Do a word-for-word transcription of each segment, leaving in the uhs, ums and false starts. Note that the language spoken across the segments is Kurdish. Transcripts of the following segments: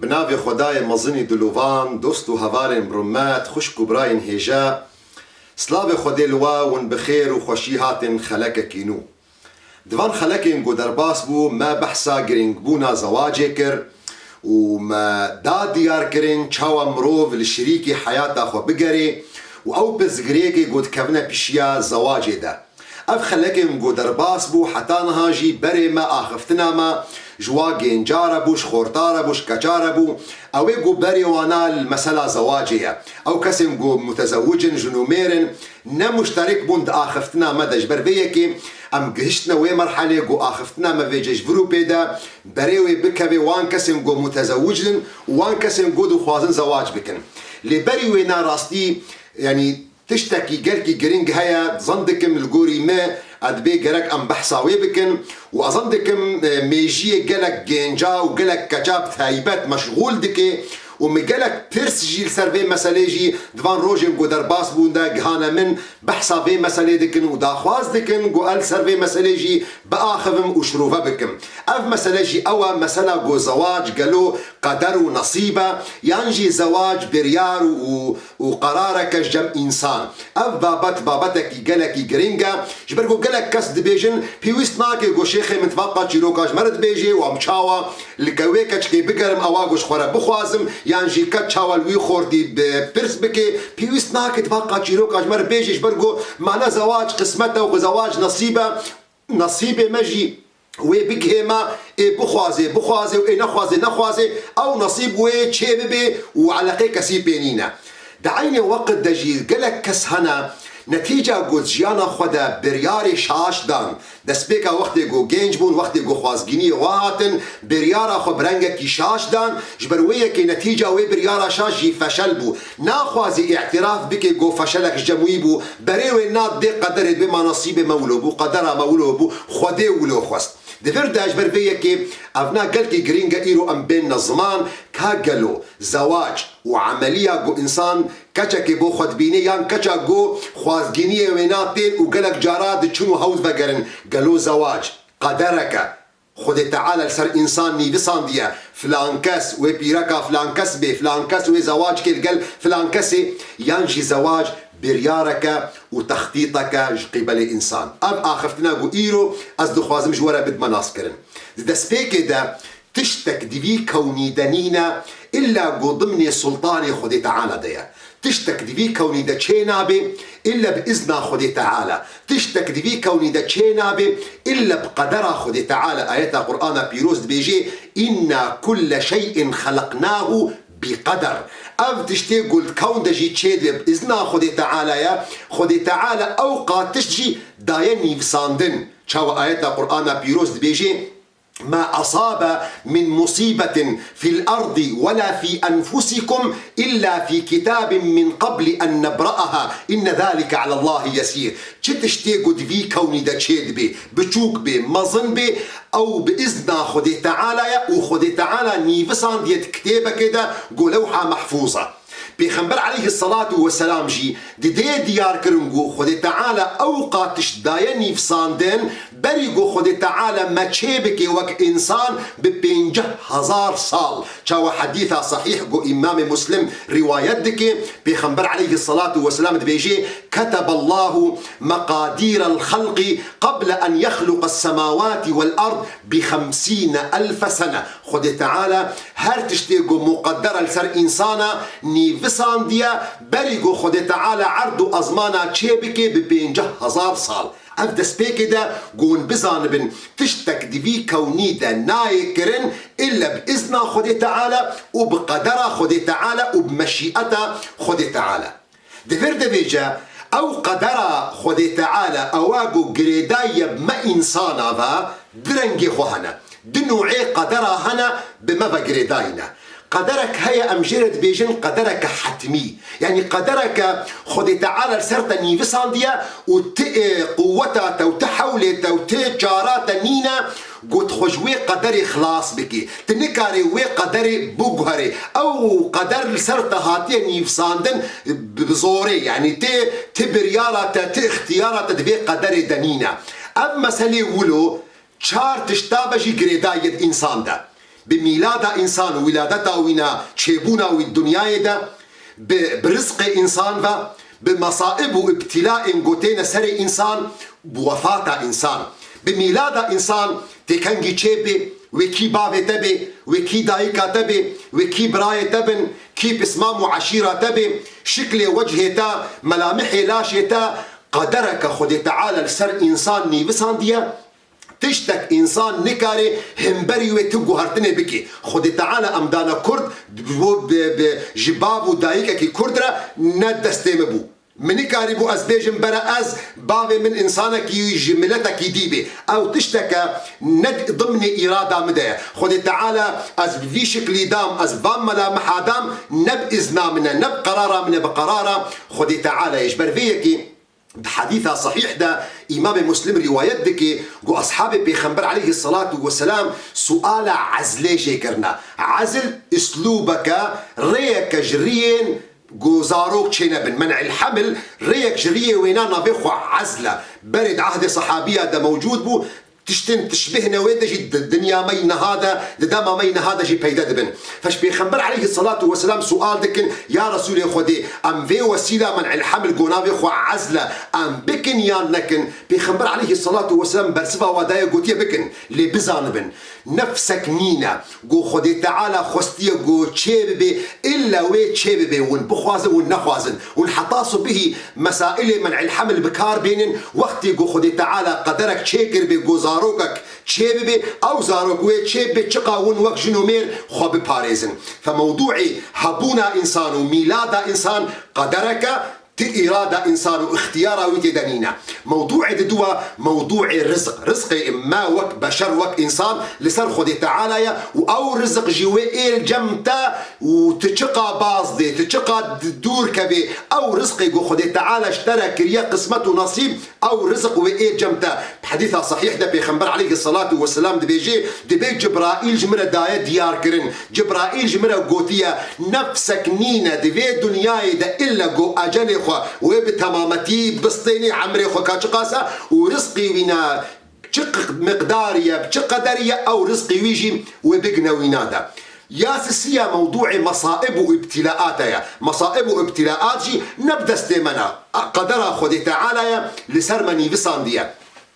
Bi navê Xwedayê mezinî dilovan, dost û hevalên bi rûmet, xwişk û birayên hêja, silavê Xwedê li we, hûn bi xêr û xweşî hatin xelekekî nû. Di van xelekên ku derbas bû, me behsa girîngbûna zewacê kir û me da diyarkirin çawa mirov li şirîkî heyata xwe bigerê û ew pirsgirêkê ku dikevine pişiya zewacê de. Ev xelekên ku derbas bû, heta niha jî berê me axiftina me ji wa gênca re bû, ji xorta re bû, ji keça re bû. Ew ê ku berê wana li mesela zewacê ye. Ew kesên ku mutezewicin, jin û mêr in, ne muşterik bûn di axiftina me de. Ji ber vê yekê em gihiştine wê merhelê ku axiftina me vêce ji vir û pê de berê wê bikeve wan kesên ku mutezewicin û wan kesên ku dixwazin zewac bikin. Lê berî wê na rastî, yanî, tiştekî gelkî girîng heye, zan dikim li gorî me, ez dibê gerek em behsa wê bikin û ez zan dikim, e, mêjiyê gelek gênca û gelek keça bi taybet meşxûl dike û min gelek pirs jî li ser vê meselê jî di van rojên ku derbas bûn de gihane min, behsa vê meselê dikin û daxwaz dikin ku ez li ser vê meselê jî biaxivim û şirove bikim. Ev mesele jî ew e, mesela ku zewac gelo qeder û nesîb e, yan jî zewac biryar û, û û qerareke ji cem însan. Ev babet, babetekî gelekî girîng e. Ji ber ku gelek kes dibêjin, pêwîst nake ku şêxê min tivaqa çîroka ji me re dibêje û em çawa li ke-, wê keçikê bigerim, ewa ku ji xwe re bixwazim, yan jî keç çawa li wî xortî bi pirs bike. Pêwîst nake tivaqa çîroka ji me re bêje, ji ber ku mane zewac qismet e û ku zewac nesîb e. Nesîbê me jî wê bigihê me, ê bixwaze, bixwaze û ê nexwaze, nexwaze, ew nesîb wê çê bibe û eleqê kesî pê nîne. Di eynê weqt de jî gelek kes hene, netîca ku di jiyana xwe de biryarê şaş dan. Destpêka wextê ku gênc bûn, wextê ku xwazgîniyê wa hatin, biryara xwe bi rengekî şaş dan, ji ber wê yekê netîca wê biryara şaş jî feşel bû. Naxwazî îtiraf bike ku feşelek ji cem wî bû, berê wê na dê qederê bê ma nesîbê me wilo bû, qedera me wilo bû, Xwedê wilo xwest. Di vir de ji ber vê yekê ev na gelkî girîng e îro em bênne ziman ka gelo zewac û emeliya ku însan keçekê bo xwe dibîne yan keça ku xwazgîniyê wê na tên û gelek cara diçin û hewt vegerin, gelo zewac qederek e. Xwedê Teala li ser însan nîvisandiye, filan kes, wê pîreka filan kes bê, filan kes wê zewac kê li gel filan kesê, yan jî zewac biryareke û textîteke ji qîbelê însan. Ev axiftina ku îro ez dixwazim ji we re bidme naskirin. Di destpêkê de tiştek di vî kewnî de nîne, illa ku dimnê sultanê Xwedê Teala de ye. Tiştek di vî kewnî de çê nabe, illa bi izna Xwedê Teala. Tiştek di vî kewnî de çê nabe, illa bi qedera Xwedê Teala. Ayeta Qur'ana Pîroz dibêje, "Inna kulle şey'in xelaqnahu bi qeder." Ev tiştê ku li kewn de jî çê dibe bi izna Xwedê Teala ye. Xwedê Teala ew qat tişt jî daye nîvisandin. Çawa ayeta Qur'ana Pîroz dibêje, "Ma asabe min musibetin fil ardi ve la fi enfusikum illa fi kitabin min qabli en nebra'aha inne zalike alallahi yesîr." Çi tiştê ku di vî kewnî de çê dibe, biçûk bê, mezin bê, ew bi izna Xwedê Teala ye û Xwedê Teala nîvisandiye di kitêbekê de ku Lewha Mehfûz e. Pêxember aleyhisselatu vesselam jî didê diyar kirin ku Xwedê Teala ew qat tişt daye nîvsandin, berî ku Xwedê Teala me çê bike wek însan bi pênceh hezar sal. Çawa hedîsa sahîh ku Îmamê Muslim rîwayet dike, Pêxember aleyhisselatu vesselam dibêje, "Keteballahu meqadîrel xelqi qable en yexluqes semawati vel ard bi xemsîne elfe sene." Xwedê Teala her tiştê ku muqedder e li ser însana nîvisandiye, berî ku Xwedê Teala erd û ezmana çê bike bi pênceh hezar sal. Ev destpêkê de ku hûn bizanibin, tiştek di vî kewnî de nayê kirin, illa bi izna Xwedê Teala û bi qedera Xwedê Teala û bi meşîeta Xwedê Teala. Di vir de vêce, ew qedera Xwedê Teala ewa ku girêdayî ye bi me însana ve, di rengê xwe hene. Du nû'ê qedera hene bi me ve girêdayî ne. Qederek heye em jê re dibêjin qedereke hetmî. Yanî qedereke Xwedê Teala li ser te nîvisandiye û ti, e, quweta te û ti hewlê te û ti çara te nîne, Got, xwe ji wê qederê xilas bikî. Tu nikarê wê qederê biguherê. Ew qeder li ser te hatiye nîvsandin bi, bi zorê. Yanî tê, ti biryara te, ti ixtiyara te di vê qederê de nîne. Ev meselê wilo çar tişta ve jî girêdayî di însan de. Bi mîlada însan û wîladeta wî ne, çêbûna wî di dinyayê de, bi, bi rizqê însan ve, bi mesaib û îbtîlaên ku têne serê însan, bi wefata însan. Bi mîlada însan tê kengî çêbê, wê kî bavê te bê, wê kî dayika te bê, wê kî birayê te bin, kî pismam û eşîra te bê, şiklê wechê te, melamihê laşê te, qedereke Xwedê Teala li ser însan nîvisandiye. Tiştek însan nikare hemberî wê tu guhertinê bike. Xwedê Teala em dane Kurd, bi, bi, bi, ji bav û dayikekî Kurd re ne destê min bû. Min nikarîbû ez bêjim bere ez, bavê min însanekî ji miletekî dî bê. Ew tişteke ne dimnê îrada min de ye. Xwedê Teala ez bi vî şiklî dam, ez van melamiha dam, ne bi îzna min e, ne bi qerara min e, bi qerara Xwedê Teala ye. Ji ber vê yekê Di hedîsa sehîh de Îmamê Muslim rîwayet dike, ku ashabê Pêxember aleyhisselatu vesselam suala ezlê jê kirine. Ezl, uslûbeke, rêyeke ji riyên ku zarok çênebin. Men'il heml, rêyek ji riyê wêna navê xwe ezl e. Berê di ehdê sehabiya de mewcûd bû, Tiştên tişbihne wê de jî di dinya me yî niha de, di dema me yî niha de jî peyde dibin. Fe ji Pêxember aleyhisselatu vesselam sual dikin, ya Resûlê Xwedê, em vê wesîla men'il heml ku navê xwe ezl e, em bikin yan nekin? Pêxember aleyhisselatu vesselam bersiva wa daye, gotiye bikin, lê bizanibin, nefsek nîne ku Xwedê Teala xwestiye ku çê bibe, illa wê çê bibe, hûn bixwazin, hûn nexwazin. Hûn heta sibihî mesailê men'il heml bi kar bênin, wextê ku Xwedê Teala qederek çêkiribê ku zarokek çê bibe, ew zarok wê çê bibe, çiqa hûn wek jin û mêr xwe biparêzin. Fe mewdûê hebûna însan û mîlada însan qedereke, ti îrada însan û îxtiyara wî tê de nîne. Mewdûê diduwa, mewdûê rizq. Rizqê me wek beşer, wek însan li ser Xwedê Teala ye û ew rizq jî wê ê li cem te û tu çiqa baz dê, tu çiqa d-, dûr kevê, ew rizqê ku Xwedê Teala ji te re kiriye qismet û nesîb, ew rizq wê ê cem te. Bi hedîsa sehîh de Pêxember aleyhisselatu vesselam dibêje, dibê Cibraîl ji min re daye diyar kirin. Cibraîl ji min re gotiye, nefsek nîne di vê dinyayê de ille ku ecelê xwe wê bi temametî bistênê, emrê xwe ka çiqas e û rizqî wî ne çi q-, miqdarî ye, bi çi qederî ye, ew rizqî wî jî wê bigine wîna de. Ya sisiya mewdûê mesaib û îbtîlaat e ye. Mesaib û îbtîlaat jî ne bi destê me ne. Qedera Xwedê Teala ye, li ser me nîvisandiye.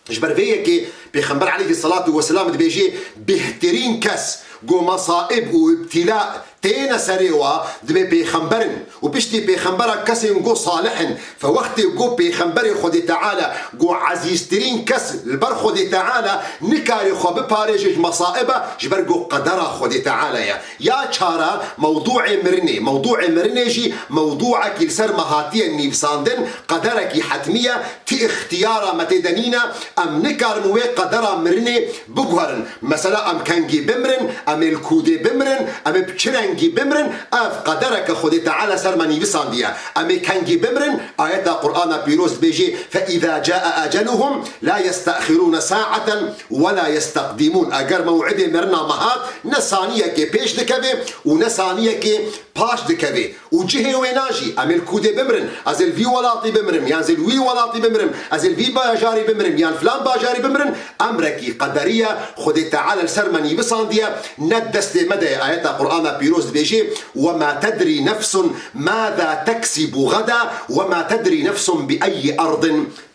Ji ber vê yekê Pêxember aleyhisselatu vesselam dibêje, bêhtirîn kes ku mesaib û îbtîla têne serê wa, dibê pêxember in. Û piştî pêxembera kesên ku salih in. Fe wextê ku pêxemberê Xwedê Teala, ku ezîztirîn kes li ber Xwedê Teala, nikare xwe biparêje ji mesaiba, ji ber ku qedera Xwedê Teala ye. Ya çara, mewdûê mirinê. Mewdûê mirinê jî mewdûekî li ser me hatiye nîvsandin, qederekî hetmî ye, ti îxtiyara me tê de nîne, em nikarin wê qedera mirinê biguherin. Mesela em kengî bimirin, em ê li kûdê bimirin, em ê bi çi rengî bimirin, ev qedereke Xwedê Teala ser me nîvisandiye. Em ê kengî bimirin, ayeta Qur'ana Pîroz dibêjê, فإذا جاء أجلهم لا يستأخرون ساعة ولا يستقدمون. Eger mew'idê mirina me hat, ne saniyekê pêş dikeve û ne saniyekê paş dikeve. Û cihê wêna jî, em ê li kûdê bimirin, ez ê li vî welatî bimirim, yan ez ê li wî welatî bimirim, ez ê li vî bajarî bimirim, yan filan bajarî bimirim, emrekî qederî ye, Xwedê Teala li ser me nîvisandiye, ne destê me de ye. Ayeta Qur'ana Pîroz dibêje, وما تدري نفس ماذا تكسب غدا وما تدري نفس بأي أرض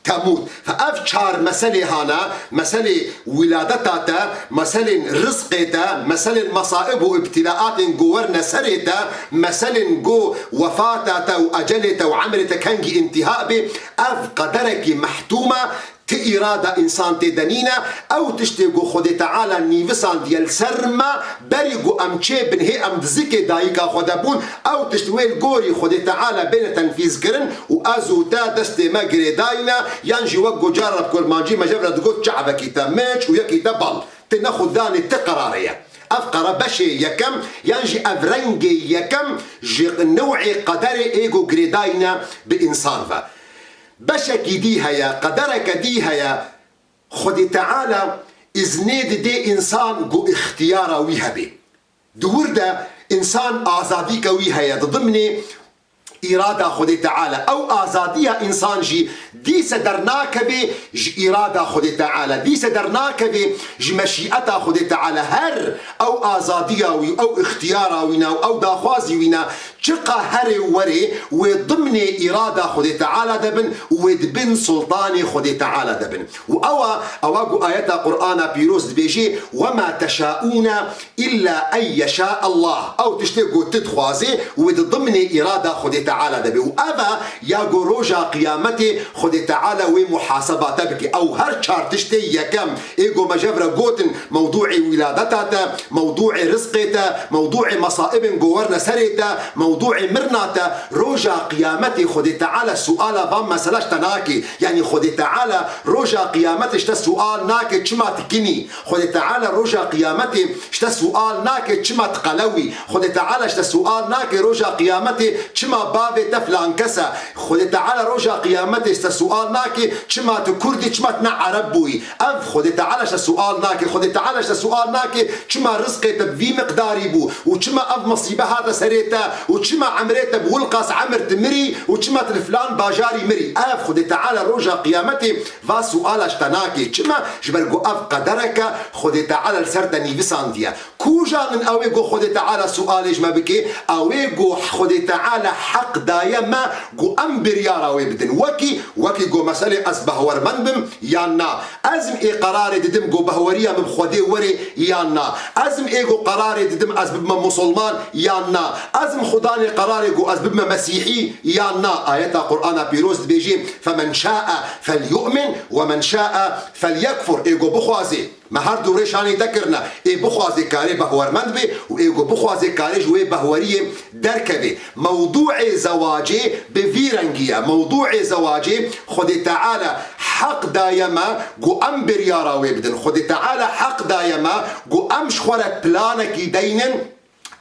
تموت. Fe ev çar meselê hana, meselê wîladeta te, meselên rizqê te, meselên mesaib û îbtîlaatên ku werne serê te, meselên ku wefata te û ecelê te û emrê te kengî întîha bê, ev qederekî mehtûm e, ti îrada însan tê de nîne, ew tiştê ku Xwedê Teala nîvisandiye li ser me, berî ku em çê bin hê em di zikê dayika xwe de bûn, ew tişt wê li gorî Xwedê Teala bêne tenfîz kirin û ez û te destê me girêdayî ne, yan jî wek ku cara bi kurmancî me ji hev re digot, çavekî te miç û yekî te bal. Ti ne xwe danê ti qerarê ye. Ev qere beşê yekem, yan jî ev rengê yekem ji new'ê qederê ê ku girêdayî ne bi însan ve. Beşekî dî heye, qedereke dî heye, Xwedê Teala îznê didê însan ku îxtiyara wî hebe. Di wir de însan azadîke wî heye, di dimnê îrada Xwedê Teala. Ew azadiya însan jî dîse dernakeve ji îrada Xwedê Teala, dîse dernakeve ji meşîeta Xwedê Teala. Her ew azadiya wî, ew îxtiyara wî ne û ew daxwazî wî ne, çiqa herê û werê, wê dimnê îrada Xwedê Teala de bin û wê di bin sultanê Xwedê Teala de bin. Û ewa, ewa ku ayeta Qur'ana pîroz dibêjê, "Wema teşaûne illa en yeşâ Allah." Ew tiştê ku tu dixwazê, wê di dimnê îrada Xwedê Teala de be. Û eva ya ku roja qiyametê Xwedê Teala wê muhaseba te bike. Ew her çar tiştê yekem, ê ku me jev re gotin, mewdûê wîladeta te, mewdûê rizqê te, mewdûê mesaibên ku werine serê te, mewdûê mirina te, roja qiyametê Xwedê Teala suala van mesela ji te nake. Yanî Xwedê Teala roja qiyametê ji te sual nake çima tu kinî. Xwedê Teala roja qiyametê ji te sual nake çima tu qelew î. Xwedê Teala ji te sual nake roja qiyametê çima bavê te filan kes e. Xwedê Teala roja qiyametê ji te sual nake çima tu kurd î, çima tu ne ereb bûyî. Ev Xwedê Teala ji te sual nake. Xwedê Teala ji te sual nake çima rizqê te bi vî miqdarî bû û çima ev misîbe hate serê te û çima emrê te bi wilqas emir tu mirî û çima tu li filan bajarî mirî. Ev Xwedê Teala roja qiyametê va suala ji te nake. Çima? Ji ber ku ev qedereke Xwedê Teala li ser te nîvisandiye. Kujan in ew ê ku Xwedê Teala sualê ji me bike? Ew ê ku Xwedê Teala heq daye me ku em biryara wê bidin. Wekî, wekî ku meselê ez behwermend bim yan na. Ez im ê qerarê didim ku behweriya min bi Xwedê werê yan na. Ez im ê ku qerarê didim ez bibime musulman yan na. Ez im xudanê qerarê ku ez bibime mesîhî yan na. Ayeta Qur'ana pîroz dibêjê, "Femen şa'e felyu'min we men şa'e felyekfur." Ê ku bixwazê, me her du rê şanê te kirine. Ê bixwazê karê behwermend bê û ê ku bixwazê karê ji wê behweriyê derkevê. Mewdûê zewacê bi vî rengî ye. Mewdûê zewacê Xwedê Teala heq daye me ku em biryara wê bidin. Xwedê Teala heq daye me ku em ji xwe re planekî deynin,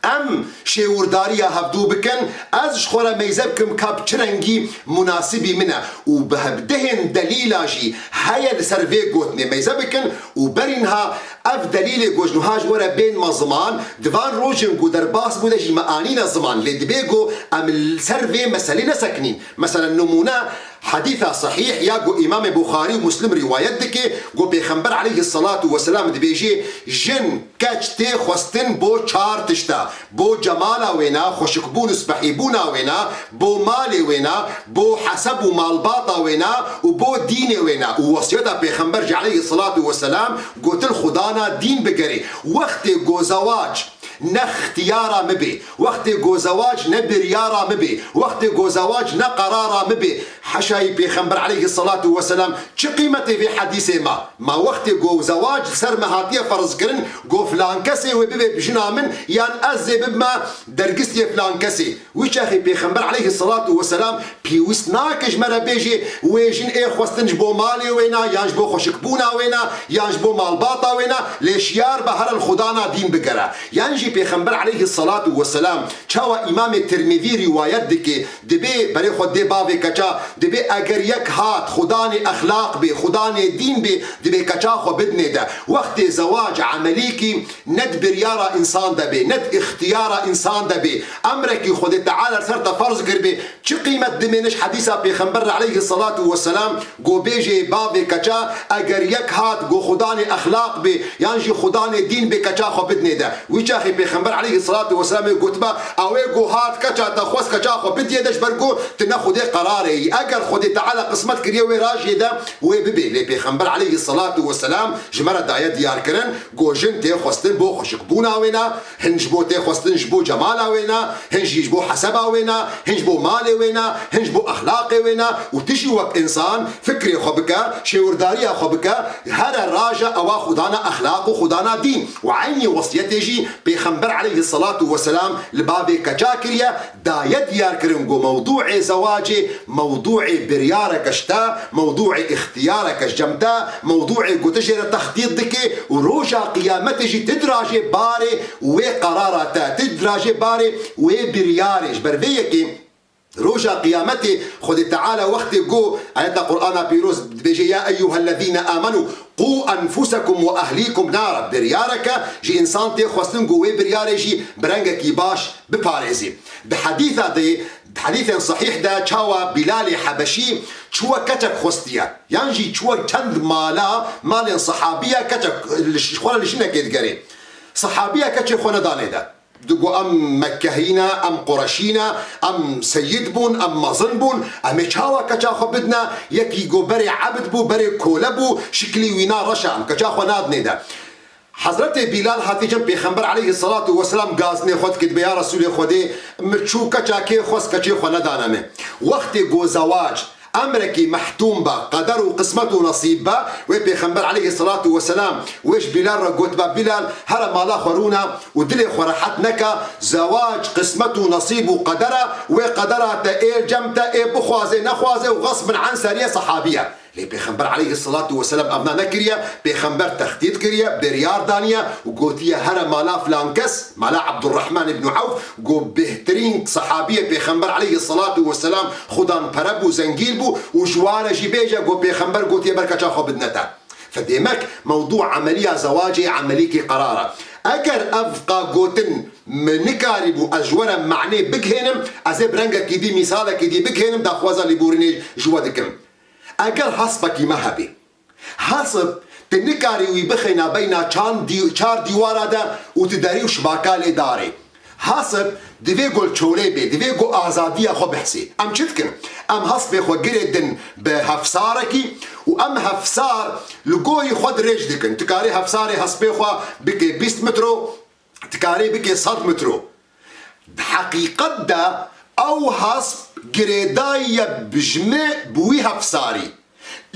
em şêwirdariya hevdû bikin, ez ji xwe re meyze bikim ka bi çi rengî munasibî min e. Û bi hevdehên delîla jî heye li ser vê gotinê meyze bikin û berî niha ev delîlê ku ji niha ji we re bên me ziman, di van rojên ku derbas bû de jî me anîne ziman. Lê dibê ku em li ser vê meselê nesekinîn. Meselen, nimûne, hedîsa sehîh ya ku Îmamê Buxarî û Muslim rîwayet dike, ku Pêxember aleyhisselatu vesselam dibêjê, jin, keç tê xwestin bo çar tişta. Bo cemala wê ne, xweşikbûn û spehîbûna wê ne, bo malê wê ne, bo heseb û malbata wê ne û bo dînê wê ne. Û wesiyeta Pêxember jî aleyhisselatu vesselam gotin, xudana dîn bigerê. Wextê ku zewac ne xtiyara min bê, wextê ku zewac ne biryara min bê, wextê ku zewac ne qerara min bê, heşayî Pêxember aleyhisselatu vesselam çi qîmetê vê hedîsê ma? Ma wextê ku zewac li ser me hatiye ferzkirin, ku filan kesê wê bibe bi jina min, yan ez ê bibime dergistiyê filan kesê. Wî çaxê Pêxember aleyhisselatu vesselam pêwîst nake ji me re bêjê, wê jin ê xwestin ji bo malê wê ne, yan ji bo xweşikbûna wê ne, yan ji bo malbata wê ne, lê şiyar be here li xudana dîn bigere. Yan jî Pêxember aleyhisselatu vesselam, çawa Îmamê Tirmizî rîwayet dike, dibê berê xwe dê bavê keça, dibê eger yek hat xudanê exlaq bê, xudanê dîn bê, dibê keça xwe bidinê de. Wextê zewac emelîkî ne di biryara însan de bê, ne di îxtiyara însan de bê, emrekî Xwedê Teala li ser te ferz kiribê, çi qîmet dimêne ji hedîsa Pêxember re aleyhisselatu vesselam, ku bêjê bavê keça, eger yek hat ku xudanê exlaq bê, yan jî xudanê dîn bê, keça xwe bidinê de. Wî çaxê Pêxember aleyhisselatu vesselam ê gotiba, ew ê ku hat keça te xwest keça xwe bidiyê de, ji ber ku tu ne Xwedê qerarê yî. Eger Xwedê Teala qismet kiriye wê rajê de, wê bibê. Lê Pêxember aleyhisselatu vesselam ji me re daye diyarkirin, ku jin tê xwestin bo xweşikbûna wê ne, hin ji bo tê xwestin ji bo cemala wê ne, hin jî ji bo heseba wê ne, hin ji bo malê wê ne, hin ji bo exlaqê wê ne û tu jî wek însan fikrê xwe bike, şêwirdariya xwe bike, here raje ewa xudana exlaq û xudana dîn. Û eynî wesiyetê jî Pêxember aleyhisselatu vesselam li bavê keça kiriye, daye diyar kirin ku mewdûê zewacê mewdûê biryareke ji te, mewdûê îxtiyareke ji cem te, mewdûê ku tu jê re textît dikê û roja qiyametê jî tu dirajê barê wê qerara te, tu dirajê barê wê biryarê. Ji ber vê yekê roja qiyametê Xwedê Teala wextê ku ayeta Qur'ana pîroz dibêje, "Ya eyyuhellezîne amenu qû enfusekum we ehlîkum nara." Biryareke ji însan tê xwestin ku wê biryarê jî bi rengekî baş biparêzî. Di hedîsa de Di hedîsên sehîh de çawa Bîlalê Hebeşî çûye keçek xwestiye, yan jî çûye çend mala, malên sehabiya keçek li ş-, xwe re li jinekê digerê. Sehabiya keçê xwe nedanê de. Digo, em Mekkehî ne, em Qureşî ne, em seyîd bûn, em mezin bûn, em ê çawa keça xwe bidine, yekî go berê ebd bû, berê kole bû, şiklî wî na reş e, em keça xwe nadinê de. Hezretê Bîlal hatî cem Pêxember aleyhisselatu vesselam gazinê xwe dikir, dibê ya Resûlê Xwedê, min çû keça kê xwest, keçê xwe nedane min. Wextê go zewac emrekî mehtûm be, qeder û qismet û nesîb be, wê Pêxember aleyhisselatu vesselam wê ji Bîlal re gotibe, Bîlal, here mala xwe rûne û dilê xwe rehet neke, zewac qismet û nesîb û qeder e, wê qedera te ê cem te ê bixwaze nexwaze û xesbin an seriyê sehabî ye. Lê Pêxember aleyhisselatu vesselam evna nekiriye, Pêxember tehdîd kiriye, biryar daniye û gotiye, here mala filan kes, mala Abdurrahman ibn Awf, go bêhtirîn sehabiyê Pêxember aleyhisselatu vesselam xudan pere bû, zengîn bû û ji wan re jî bêje, go Pêxember gotiye ber keça xwe bidine te. Fe demek mewdû emeliya zewacê emelîkî qerar e. Eger ev qa gotin min nikarîbû ez ji we re manê bigihênim, ez ê bi rengekî dî, mîsalekî dî bigihênim, daxwaza lêborînê ji we dikim. Eger hespekî me hebe, hesp tu nikarî wî bixêne beyna çand dî-, çar dîwara de û tu derî û şibaka lê darê. Hesp divê go li çolê bê, divê go azadiya xwe bihsê. Em çi dikin? Em hespê xwe girê din bi hefsarekî û em hefsar li gorî xwe dirêj dikin. Tu karî hefsarê hespê xwe bikê bîst metro, tu karî bikê sed metro. Di heqîqet de ew hesp girêdayî ye bi ji me bi wî hefsarî.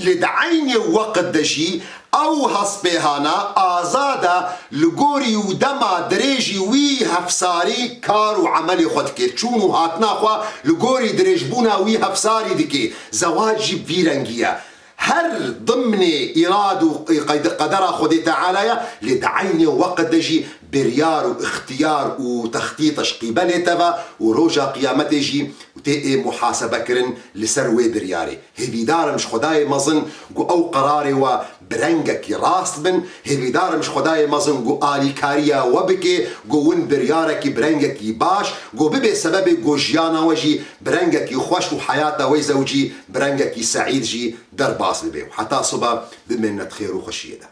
Lê di eynê weqt de jî ew hespê hana azad e, li gorî û dema dirêjî wî hefsarî kar û emelê xwe dike. Çûn û hatina xwe li gorî dirêjbûna wî hefsarî dike. Zewac jî bi vî rengî ye. Her dimnê îrad û qeyd-, qedera Xwedê Teala ye, lê di eynê weqt de jî biryar û îxtiyar û textît ji qîbelê te ve û roja qiyametê jî tê ê muhasebekirin li ser wê biryarê. Hêvîdar im ji Xwedayê mezin ku ew qerarê we bi rengekî rast bin, hêvîdar im ji Xwedayê mezin ku alîkariya we bike, ku win biryarekî bi rengekî baş, ku bibe sebebê ku jiyana we jî bi rengekî xweş û heyata we zewcî bi rengekî seîd jî derbas bibe. Û heta siba bimêne di xêr û xweşiyê de.